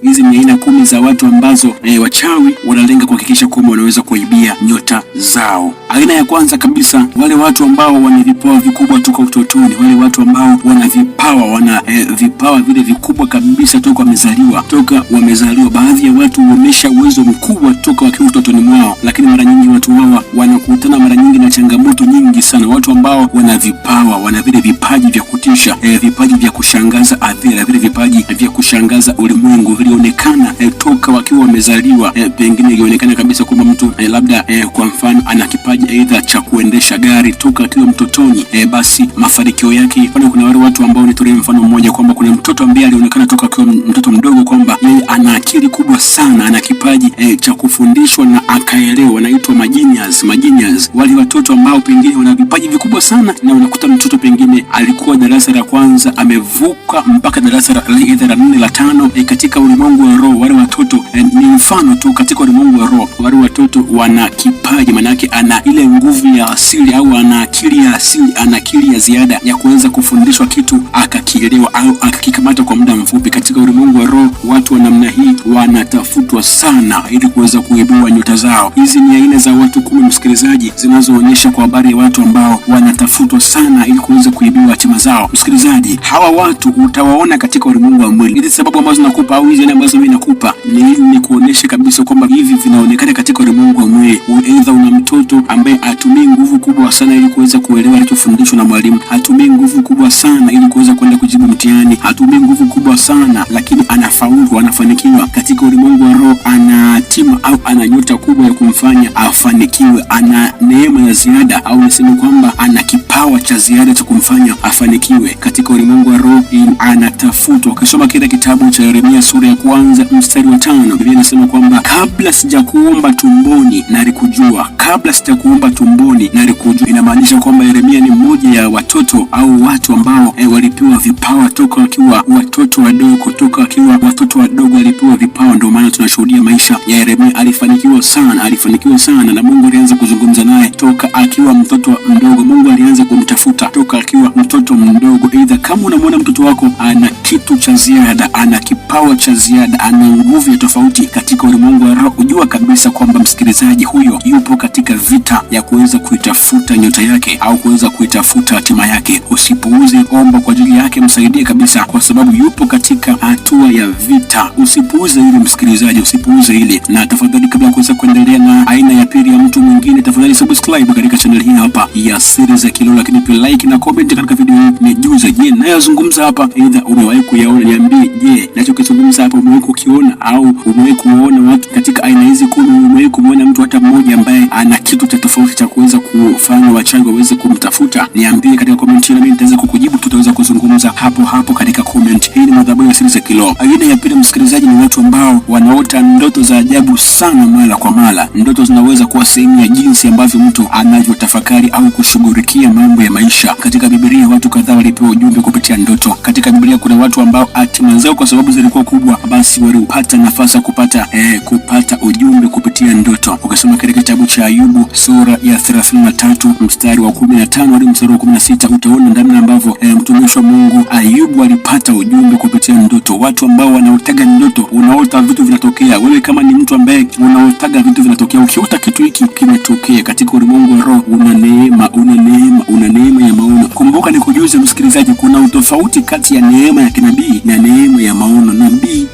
Hizi ni aina 10 za watu ambazo wachawi wanalenga kuhakikisha kwamba wanaweza kuibia nyota zao. Aina ya kwanza kabisa, wale watu ambao wana vipawa vikubwa toka utotoni, wale watu ambao wana vipawa, wana vipawa vile vikubwa kabisa toka wamezaliwa, toka wamezaliwa. Baadhi ya watu huonyesha uwezo mkubwa toka wakiwa utotoni mwao, lakini mara nyingi watu hawa wanakutana mara nyingi na changamoto nyingi sana. Watu ambao wana vipawa, wana vile vipaji vya kutisha, vipaji vya kushangaza adhira, vile vipaji vya kushangaza ulimwengu vilionekana toka wakiwa wamezaliwa. Pengine ilionekana kabisa kwamba mtu labda kwa mfano ana kipaji aidha cha kuendesha gari toka akiwa mtotoni, basi mafanikio yake. Kuna wale watu ambao, nitolee mfano mmoja kwamba kuna mtoto ambaye alionekana toka akiwa mtoto mdogo kwamba yeye ana akili kubwa sana, ana kipaji cha kufundishwa na akaelewa. Wanaitwa magenius, magenius, wale watoto ambao pengine wana vipaji vikubwa sana, na unakuta mtoto pengine alikuwa darasa la kwanza amevuka mpaka darasa la 4 la 5. Katika ulimwengu wa roho wale watoto ni mfano tu, katika ulimwengu wa roho wale watoto wana kipaji, manake ana ile nguvu ya asili au ana akili ya asili, ana akili ya ziada ya kuweza kufundishwa kitu akakielewa au akakikamata kwa muda mfupi. Katika ulimwengu wa roho watu wa namna hii wanatafutwa sana ili kuweza kuibua nyota zao. Hizi ni aina za watu 10, msikilizaji, zinazoonyesha kwa habari ya watu ambao wanatafutwa sana ili kuweza kuibiwa hatima zao. Msikilizaji, hawa watu utawaona katika ulimwengu wa mwili. Hizi sababu ambazo nakupa au hizi ambazo mimi nakupa ni ili nikuoneshe kabisa kwamba hivi vinaonekana katika ulimwengu wa mwili. Aidha una mtoto ambaye hatumii nguvu kubwa sana ili kuweza kuelewa alichofundishwa na mwalimu, hatumii nguvu kubwa sana ili kuweza kwenda kujibu mtihani, hatumii nguvu kubwa sana lakini anafaulu, anafanikiwa. Katika ulimwengu wa roho ana hatima au ana nyota kubwa ya kumfanya afanikiwe, ana neema ya ziada au niseme kwamba ana kipawa cha ziada cha kumfanya afanikiwe. Katika ulimwengu wa roho anatafutwa. Ukisoma kile kitabu cha Yeremia sura ya 1 mstari wa 5, Biblia inasema kwamba kabla sijakuumba tumboni nalikujua, kabla sijakuumba tumboni nalikujua. Inamaanisha kwamba Yeremia ni mmoja ya watoto au watu ambao walipewa vipawa toka wakiwa watoto wadogo, toka wakiwa watoto wadogo walipewa vipawa. Ndio maana tunashuhudia maisha ya Yeremia, alifanikiwa sana, alifanikiwa sana, na Mungu alianza kuzungumza naye toka akiwa mtoto mdogo. Mungu alianza kumtafuta toka akiwa mtoto mdogo. Aidha, kama unamwona mtoto wako ana kitu cha ziada, ana kipawa cha ziada, ana nguvu ya tofauti katika ulimwengu wa roho, ujua kabisa kwamba msikilizaji huyo yupo katika vita ya kuweza kuitafuta nyota yake au kuweza kuitafuta hatima yake. Usipuuze, omba kwa ajili yake, msaidie kabisa, kwa sababu yupo katika hatua ya vita. Usipuuze hili msikilizaji, usipuuze hili. Na tafadhali, kabla ya kuweza kuendelea na aina ya pili ya mtu mwingine, tafadhali subscribe katika channel hii hapa ya Siri za Kiroho, lakini pia like na comment katika video hii. Nijuze, je, nayozungumza hapa aidha umewahi kuyaona? Niambie, je, nachokizungumza hapa umewahi kukiona au umewahi kuona watu katika aina hizi 10? Umewahi kumuona mtu hata mmoja ambaye ana kitu cha tofauti cha kuweza kufanya wachawi waweze kumtafuta? Niambie katika comment, na mimi nitaweza kukujibu, tutaweza kuzungumza hapo hapo katika comment. Hii ni madhabahu ya Siri za Kiroho. Aina ya pili, msikilizaji, ni watu ambao wanaota ndoto za ajabu sana mara kwa mara. Ndoto zinaweza kuwa sehemu ya jinsi ambavyo mtu anavyotafakari au kushughulikia mambo ya maisha. Katika Biblia watu kadhaa walipewa ujumbe kupitia ndoto. Katika Biblia kuna watu ambao hatima zao kwa sababu zilikuwa kubwa, basi walipata nafasi ya kupata ujumbe kupitia ndoto. Ukisoma katika kitabu cha Ayubu sura ya 33 mstari wa 15 hadi mstari wa 16, utaona namna ambavyo mtumishi wa Mungu Ayubu alipata ujumbe kupitia ndoto. Watu ambao wanaotaga ndoto, unaota vitu vinatokea. Wewe kama ni mtu ambaye unaotaga vitu vinatokea, ukiota kitu hiki kimetokea, katika ulimwengu wa roho una neema, una neema, una neema ya maono. Kumbuka nikujuze msikilizaji, kuna utofauti kati ya neema ya kinabii na neema ya maono.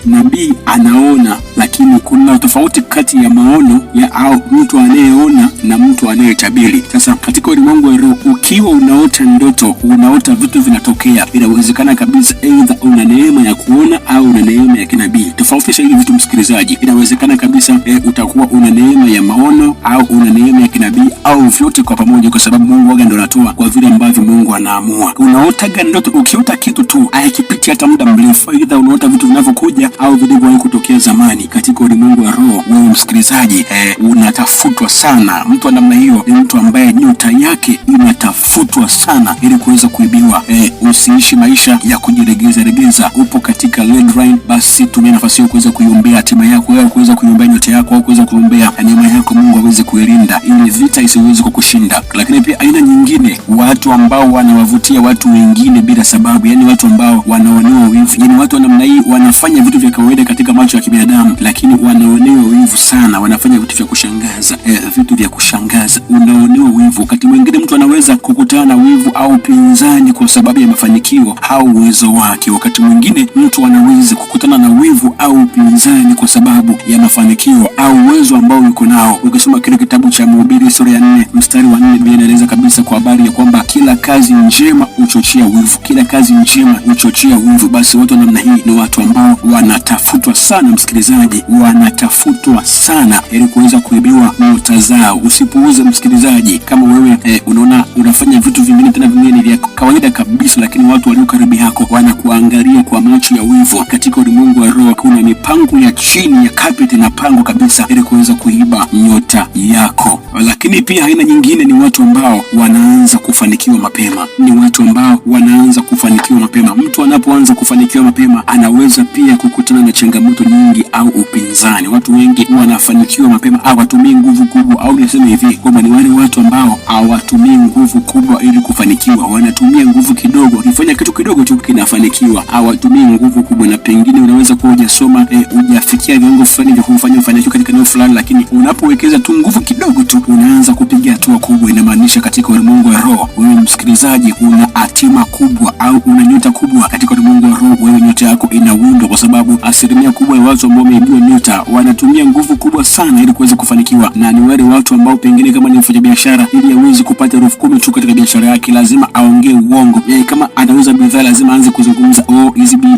Nabii anaona, lakini kuna tofauti kati ya maono ya au mtu anayeona na mtu anayetabiri. Sasa katika ulimwengu wa roho, ukiwa unaota ndoto, unaota vitu vinatokea, inawezekana kabisa aidha una neema ya kuona au una neema ya kinabii. Tofautisha hivi vitu msikilizaji. Inawezekana kabisa utakuwa una neema ya maono au una neema ya kinabii au vyote kwa pamoja, kwa sababu Mungu waga ndo anatoa kwa vile ambavyo Mungu anaamua. Unaotaga ndoto, ukiota kitu tu haikipiti hata muda mrefu, aidha unaota vitu vinavyokuja au vilivyowahi kutokea zamani. Katika ulimwengu wa roho, wewe msikilizaji, unatafutwa sana. Mtu wa namna hiyo ni mtu ambaye nyota yake inatafutwa sana ili kuweza kuibiwa. Usiishi maisha ya kujiregeza regeza. Upo katika red line, basi tumia nafasi sio kuweza kuiombea hatima yako au kuweza kuiombea nyota yako au kuweza kuiombea neema yako Mungu aweze kuilinda ili vita isiweze kukushinda. Lakini pia aina nyingine, watu ambao wanawavutia watu wengine bila sababu, yani watu ambao wanaonewa wivu. Yani watu wa namna hii wanafanya vitu vya kawaida katika macho ya kibinadamu, lakini wanaonewa wivu sana, wanafanya vitu vya kushangaza, vitu vya kushangaza. Unaonewa wivu. Wakati mwingine mtu anaweza kukutana na wivu au pinzani kwa sababu ya mafanikio au uwezo wake. Wakati mwingine mtu anaweza kukutana na wivu au pinzani kwa sababu ya mafanikio au uwezo ambao yuko nao. Ukisoma kile kitabu cha Mhubiri sura ya 4 mstari wa 4, Biblia inaeleza kabisa kwa habari ya kwamba kila kazi njema huchochea wivu, kila kazi njema huchochea wivu. Basi watu wa namna hii ni watu ambao wanatafutwa sana, msikilizaji, wanatafutwa sana ili kuweza kuibiwa nyota zao. Usipuuze msikilizaji, kama wewe unaona unafanya vitu vingine tena vingine vya kawaida kabisa, lakini watu walio karibu yako wanakuangalia kwa macho ya wivu. Katika ulimwengu wa roho kuna mipango ya chini ya carpet na pango kabisa ili kuweza kuiba nyota yako. Lakini pia aina nyingine ni watu ambao wanaanza kufanikiwa mapema, ni watu ambao wanaanza kufanikiwa mapema. Mtu anapoanza kufanikiwa mapema anaweza pia kukutana na changamoto nyingi au upinzani. Watu wengi wanafanikiwa mapema hawatumii nguvu kubwa, au niseme hivi kwamba ni wale watu ambao hawatumii nguvu kubwa ili kufanikiwa, wanatumia nguvu kidogo. Wakifanya kitu kidogo tu kinafanikiwa, hawatumii nguvu kubwa. Na pengine unaweza kuwa hujasoma, hujafikia viwango fulani vya kumfanya ufanikiwe katika eneo fulani, lakini unapowekeza tu nguvu kidogo tu unaanza kupiga hatua kubwa. Inamaanisha katika ulimwengu wa roho, wewe msikilizaji, una hatima kubwa au una nyota kubwa katika ulimwengu wa roho. Wewe nyota yako inawindwa, kwa sababu asilimia kubwa ya watu ambao wameibiwa nyota wanatumia nguvu kubwa sana ili kuweza kufanikiwa, na ni wale watu ambao pengine kama ni mfanyabiashara, ili aweze kupata 10,000 tu katika biashara yake lazima aongee uongo. Kama anauza bidhaa lazima aanze kuzungumza, oh,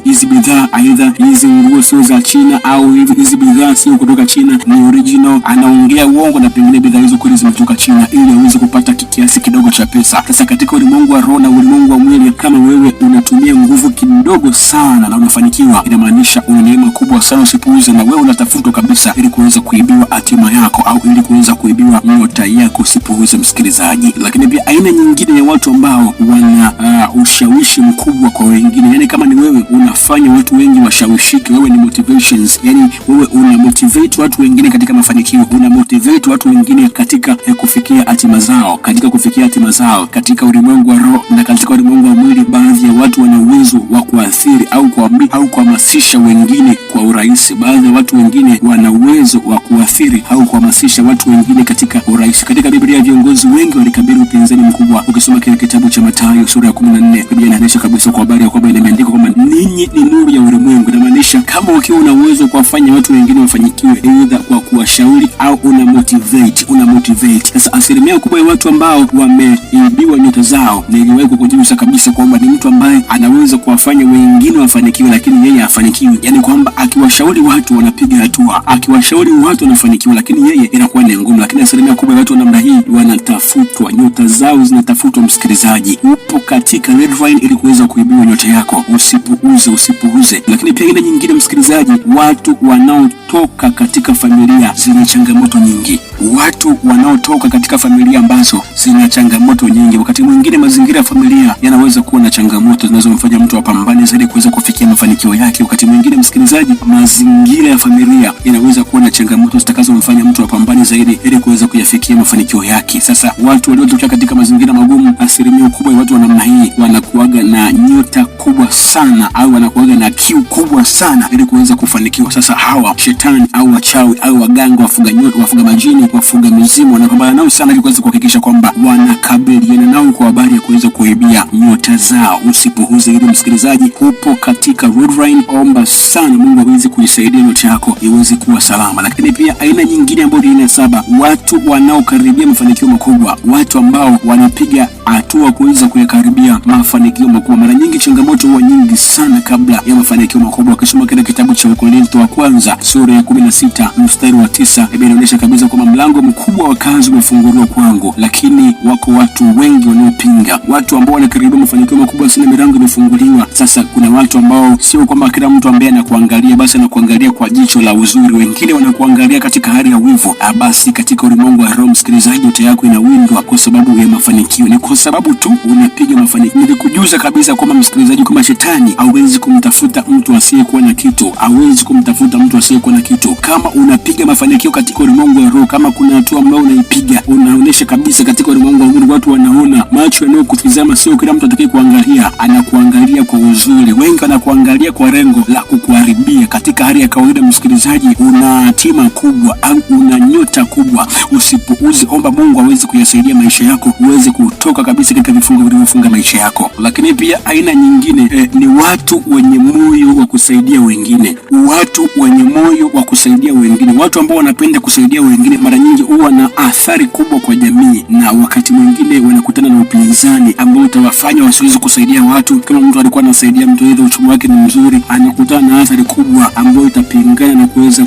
hizi bidhaa aidha hizi nguo sio za China au hizi bidhaa sio kutoka China, ni original. Anaongea uongo na pengine bidhaa hizo kweli zimetoka China ili aweze kupata kiasi kidogo cha pesa. Sasa katika ulimwengu wa roho na ulimwengu wa mwili, kama wewe unatumia nguvu kidogo sana na unafanikiwa, inamaanisha una neema kubwa sana. Usipuuze, na wewe unatafutwa kabisa ili kuweza kuibiwa hatima yako au ili kuweza kuibiwa nyota yako. Usipuuze msikilizaji. Lakini pia aina nyingine ya watu ambao wana ushawishi mkubwa kwa wengine, yani kama ni wewe unafanya watu wengi washawishike, wewe ni motivations, yani wewe una motivate watu wengine katika mafanikio, una motivate watu wengine katika kufikia hatima zao, katika kufikia hatima zao katika ulimwengu wa roho na katika ulimwengu wa mwili. Baadhi ya watu wana uwezo wa kuathiri au au kuhamasisha wengine kwa urahisi. Baadhi ya watu wengine wana uwezo wa kuathiri au kuhamasisha watu wengine katika urahisi. Katika Biblia viongozi wengi walikabili upinzani mkubwa. Ukisoma kile kitabu cha Mathayo sura ya 14, Biblia inaonyesha kabisa kwa habari ya kwamba imeandikwa kwamba ninyi ni nuru ya ulimwengu. Inamaanisha kama ukiwa una uwezo kuwafanya watu wengine wafanikiwe, aidha kwa kuwashauri au una motivate, una motivate. Sasa asilimia kubwa ya watu ambao wameibiwa nyota zao, na iliwahi kukujuza kabisa kwamba ni mtu ambaye anaweza kuwafanya wengine wafanikiwe, lakini yeye hafanikiwi. Yani kwamba akiwashauri watu wanapiga hatua, akiwashauri watu wanafanikiwa, lakini yeye inakuwa ni ngumu. Lakini asilimia kubwa ya watu wa namna hii wanatafutwa, nyota zao zinatafutwa. Msikilizaji, upo katika red line ili kuweza kuibiwa nyota yako. Usipuuze, usipuuze. Lakini pia ile nyingine, msikilizaji, watu wanaotoka katika familia zenye changamoto nyingi, watu wanaotoka katika familia ambazo zina changamoto nyingi. Wakati mwingine mazingira ya familia yanaweza kuwa na changamoto zinazomfanya mtu apambane zaidi kuweza kufikia mafanikio yake. Wakati mwingine, msikilizaji, mazingira ya familia yanaweza kuwa na changamoto zitakazomfanya mtu apambane zaidi ili kuweza kuyafikia mafanikio yake. Sasa watu waliotokea katika mazingira magumu, asilimia kubwa ya watu wa namna hii wanakuaga na nyota kubwa sana au wanakuaga na kiu kubwa sana ili kuweza kufanikiwa. Sasa hawa shetani au wachawi au waganga, wafuga nyota, wafuga majini, wafuga mizimu wanapambana nao sana ili kuweza kuhakikisha kwamba wanakabiliana nao kwa habari ya kuweza kuibia nyota zao. Usipuuze hili msikilizaji, upo katika red line. Omba sana Mungu aweze kuisaidia nyota yako iweze kuwa salama. Lakini pia aina nyingine ambayo ni aina 7, watu wanaokaribia mafanikio makubwa, watu ambao wanapiga hatua kuweza kuyakaribia mafanikio makubwa. Mara nyingi changamoto huwa nyingi sana kabla ya mafanikio makubwa. Ukisoma kile kitabu cha Wakorintho wa kwanza sura ya 16 mstari wa 9, Biblia inaonyesha kabisa kwamba mlango mkubwa wa kazi umefunguliwa kwangu, lakini wako watu wengi wanaopinga. Watu ambao wanakaribia mafanikio makubwa sana, milango imefunguliwa. Sasa kuna watu ambao sio kwamba kila mtu ambaye anakuangalia anakuangalia basi anakuangalia kwa jicho la uzuri, wengine wanakuangalia katika hali ya wivu. Basi katika ulimwengu wa roho, msikilizaji, nyota yako inawindwa kwa sababu ya mafanikio, ni kwa sababu tu unapiga mafanikio. Nilikujuza kabisa kwamba msikilizaji, kwamba shetani hawezi kumtafuta mtu asiyekuwa na kitu, hawezi kumtafuta mtu asiyekuwa na kitu. Kama unapiga mafanikio katika ulimwengu wa roho, kama kuna hatua ambayo unaipiga, unaonyesha kabisa katika ulimwengu wa mwili, watu wanaona, macho yanayokutizama, sio kila mtu atakaye kuangalia anakuangalia kwa uzuri, wengi wanakuangalia kwa lengo la kukuharibia. Katika hali ya kawaida, msikilizaji, una hatima kubwa au una nyota kubwa, usipuuze. Omba Mungu aweze kuyasaidia maisha yako, uweze kutoka kabisa katika vifungo vilivyofunga maisha yako. Lakini pia aina nyingine ni watu wenye moyo wa kusaidia wengine, watu wenye moyo wa kusaidia wengine, watu ambao wanapenda kusaidia wengine mara nyingi huwa na athari kubwa kwa jamii, na wakati mwingine wanakutana na upinzani ambao utawafanya wasiweze kusaidia watu. Kama mtu alikuwa anasaidia mtu, aidha uchumi wake ni mzuri, anakutana na athari kubwa ambayo itapingana na kuweza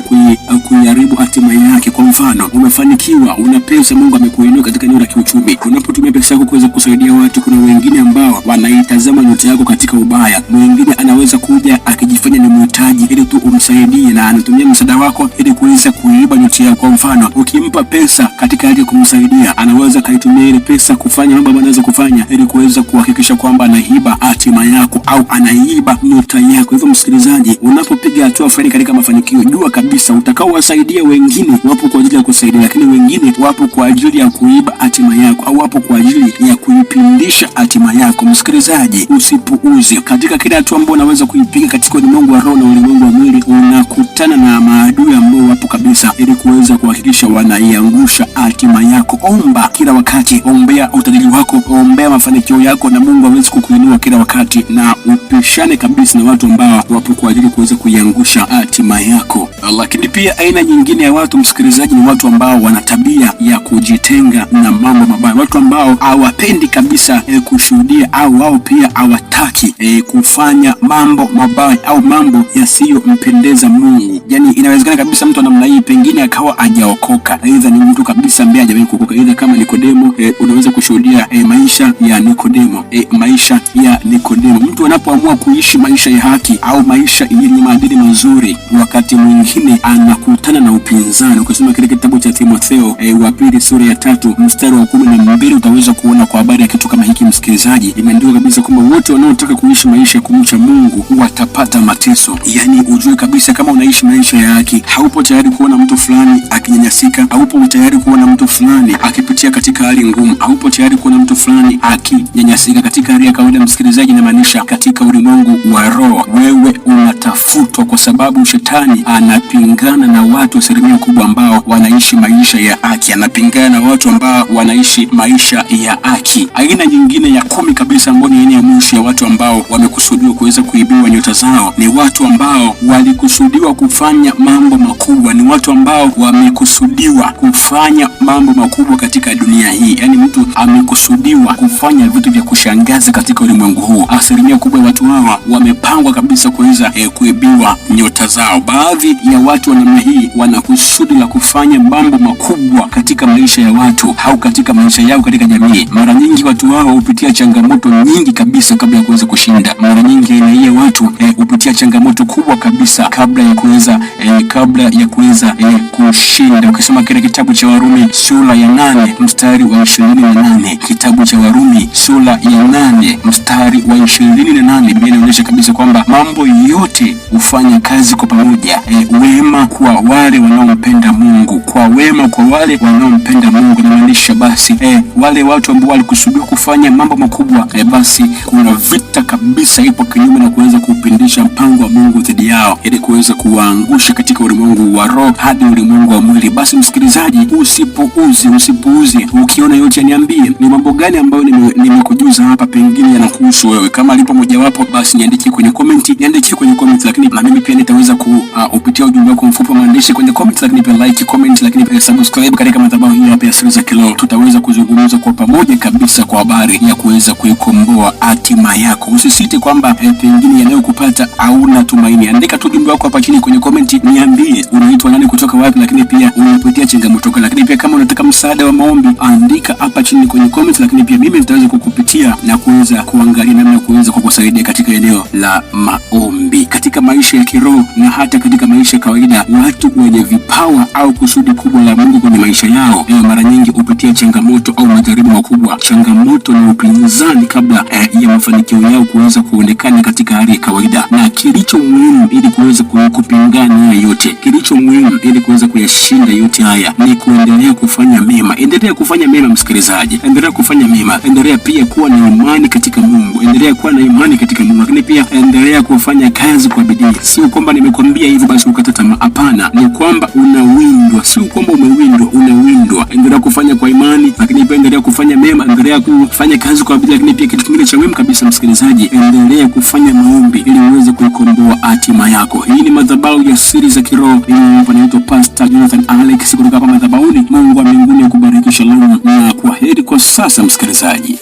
kuiharibu hatima yake. Kwa mfano, umefanikiwa, una pesa, Mungu amekuinua katika eneo la kiuchumi, unapotumia pesa yako kuweza kusaidia watu, kuna wengine ambao wanaitazama nyota yako katika ubaya. Mwingine anaweza kuja akijifanya ni mhitaji ili tu umsaidie, na anatumia msaada wako ili kuweza kuiba nyota yako. Kwa mfano, ukimpa pesa katika hali ya kumsaidia, anaweza kaitumia ile pesa kufanya mambo ambayo anaweza kufanya ili kuweza kuhakikisha kwamba anaiba hatima yako au anaiba nyota yako. Hivyo msikilizaji, unapopiga hatua fulani katika mafanikio, jua kabisa utakaowasaidia wengine wapo kwa ajili ya kusaidia, lakini wengine wapo kwa ajili ya kuiba hatima yako au wapo kwa ajili ya kuipindisha hatima yako. Msikilizaji, usipuuze. Katika kila hatua ambayo unaweza kuipiga katika ulimwengu wa roho na ulimwengu wa mwili, unakutana na maadui ambao wapo kabisa ili kuweza kuhakikisha wanaiangusha hatima yako. Omba kila wakati, ombea utajiri wako, ombea mafanikio yako, na Mungu aweze kukuinua kila wakati, na upishane kabisa na watu ambao wapo kwa ajili kuweza kuiangusha hatima yako. Lakini pia aina nyingine ya watu msikilizaji, ni watu ambao wana tabia ya kujitenga na mambo mabaya, watu ambao hawapendi kabisa kushuhudia au wao pia hawataki kufanya mambo mabaya au mambo yasiyompendeza Mungu. Yani inawezekana kabisa mtu namna hii pengine akawa hajaokoka, aidha ni mtu kabisa ambaye hajawahi kuokoka, aidha kama Nikodemo. Unaweza kushuhudia maisha ya Nikodemo, maisha ya Nikodemo. Mtu anapoamua kuishi maisha ya haki au maisha yenye maadili mazuri, wakati mwingine anakutana na upinzani. Ukisoma kile kitabu cha Timotheo wa pili sura ya 3 mstari wa 12 utaweza kuona kwa habari ya kitu kama hiki msikilizaji, imeandikwa kabisa kwamba wote wanaotaka kuishi maisha ya kumcha Mungu watapata mateso. Yani ujue kabisa kama unaishi maisha ya haki, haupo tayari kuona mtu fulani akinyanyasika, haupo tayari kuona mtu fulani akipitia katika hali ngumu, haupo tayari kuona mtu fulani akinyanyasika. Katika hali ya kawaida msikilizaji, inamaanisha katika ulimwengu wa roho wewe unatafutwa, kwa sababu shetani anapingana na watu asilimia kubwa ambao wanaishi maisha ya haki, anapingana na watu ambao wanaishi maisha ya haki. Aina nyingine ya 10 kabisa ambayo ni aina ya mwisho ya watu ambao wamekusudiwa kuweza kuibiwa nyota zao ni watu ambao walikusudiwa kufanya mambo makubwa, ni watu ambao wamekusudiwa kufanya mambo makubwa katika dunia hii. Yani mtu amekusudiwa kufanya vitu vya kushangaza katika ulimwengu huu. Asilimia kubwa ya watu hawa wamepangwa kabisa kuweza kuibiwa nyota zao. Baadhi ya watu wa namna hii wana kusudi la kufanya mambo makubwa katika maisha ya watu au katika maisha yao katika jamii. Mara nyingi watu hao hupitia changamoto nyingi kabisa kabla ya kuweza kushinda. Mara nyingi aina hii ya watu hupitia changamoto kubwa kabisa kabla ya kuweza kushinda. Ukisoma kile kitabu cha Warumi sura ya 8 mstari wa 28, kitabu cha Warumi sura ya 8 mstari wa 28, Biblia inaonyesha kabisa kwamba mambo yote hufanya kazi kwa pamoja, wema kwa wale wanaompenda Mungu, kwa wema kwa wale wanaompenda Mungu. Inamaanisha basi wale watu ambao walikusudiwa kufanya mambo makubwa, basi kuna vita kabisa ipo kinyume na kuweza kupindisha mpango wa Mungu dhidi yao ili kuweza kuwaangusha katika ulimwengu wa roho hadi ulimwengu wa mwili. Basi msikilizaji, usipuuze. Ukiona yote niambie ni mambo gani ambayo nimekujuza hapa pengine yanakuhusu wewe. Kama alipo mojawapo, basi niandikie kwenye comment, niandikie kwenye comment, lakini na mimi pia nitaweza kuupitia ujumbe wako mfupi wa maandishi kwenye comment, lakini pia like comment, lakini pia subscribe katika madhabahu hii hapa ya Siri za Kiroho. Tutaweza kuzungumza kwa pamoja kabisa kwa habari ya kuweza kuikomboa hatima yako. Usisite kwamba pengine yanayokupata hauna tumaini. Andika tu ujumbe wako hapa chini kwenye comment, niambie unaitwa nani, kutoka wapi, lakini pia unapitia changamoto gani. Lakini pia kama unataka msaada wa maombi, andika hapa chini kwenye comment, lakini pia mimi nitaweza kukupitia na kuweza kuangalia namna ya kuweza kukusaidia katika eneo la maombi. Katika maisha ya kiroho na hata katika maisha ya kawaida, watu wenye vipawa au kusudi kubwa la Mungu kwenye maisha yao mara nyingi hupitia changamoto au majaribu makubwa, changamoto na upinzani kabla ya mafanikio yao kuweza kuonekana katika hali ya kawaida. Na kilicho muhimu ili kuweza kupingana haya yote, kilicho muhimu ili kuweza kuyashinda yote haya ni kuendelea kufanya mema. Endelea kufanya mema, msikilizaji, endelea kufanya mema, endelea pia kuwa na imani katika Mungu, endelea kuwa na imani katika Mungu, lakini pia endelea kufanya kazi kwa bidii. Sio kwamba nimekwambia hivyo basi ukata tamaa, hapana, ni kwamba unawindwa, sio kwamba umewindwa, unawindwa. Endelea kufanya kwa imani, lakini pia endelea kufanya mema, endelea kufanya kazi kwa bidii, lakini pia kitu kingine cha muhimu kabisa, msikilizaji, endelea kufanya maombi ili uweze kuikomboa hatima yako. Hii ni madhabahu ya siri za kiroho. Mimi hapa naitwa Pastor Jonathan Alex kutoka hapa madhabahuni. Mungu wa mbinguni akubariki. Shalom na kwaheri kwa sasa, msikilizaji.